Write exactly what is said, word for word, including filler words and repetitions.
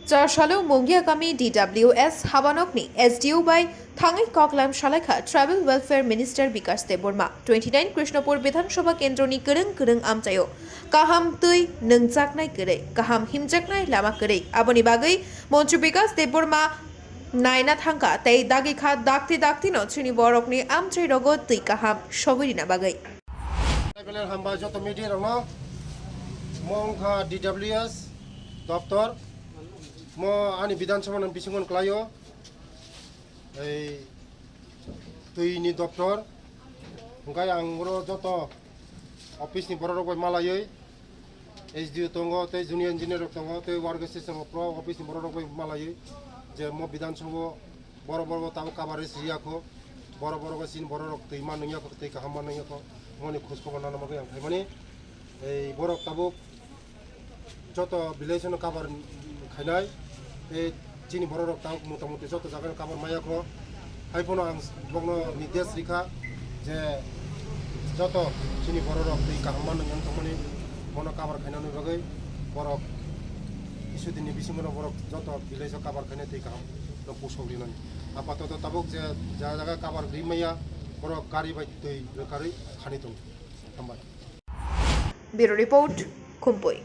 Chasalo Mongia Kami D W S habanokni S D O bai thangwi koklam salaikha Tribal Welfare Minister Bikas Debbarma. Twenty nine Krishnapur Bidhan Sabha Kendroni kwrwng kwrwng amchaio kaham twi nungjaknai kwrwi, kaham himjaknai lama kwrwi. Aboni bagwi Montri Bikas Debbarma naina thangkha tei dagi kha dakti dakti no chini borokni amchai rogo twi kaham sogwi rina bagwi. Belai hambai joto media rokno. Mo wngkha D W S doptor. Mo ani Bidhan Sabha ni bisingo klaio. Ei twi ni doptor. Hwnkhe ang oro joto office ni borok rok bai malaiwi S D O tongo, tei junior engineer rok tongo, tei work station rok pro office ni borok rok bai malaiwi je mo Bidhan Sabha o borok borok tabuk kabar rwi siyakho, borok borok chini borok rok twi man nungyakho, tei kaham man nungyakho, moni khoj khobor nana bagwi ang phaimani. Ei borok tabuk joto village no kabar khainai, tei chini borok rok tabuk motamuti joto jaga no kabar maya kho. Hai phano ang bokno nirdesh rikha je joto chini borok rok twi kaham mano yang thangmani bono kabar khainani bagwi borok isudini bisingo no borok joto village o kabar khainai twi kaham no pusok rinani. Apatoto tabuk je jaga jaga kabar rimaya borok gari bai twi rwkarwi khani tongo. Hambai. Bureau Report, Khumpui.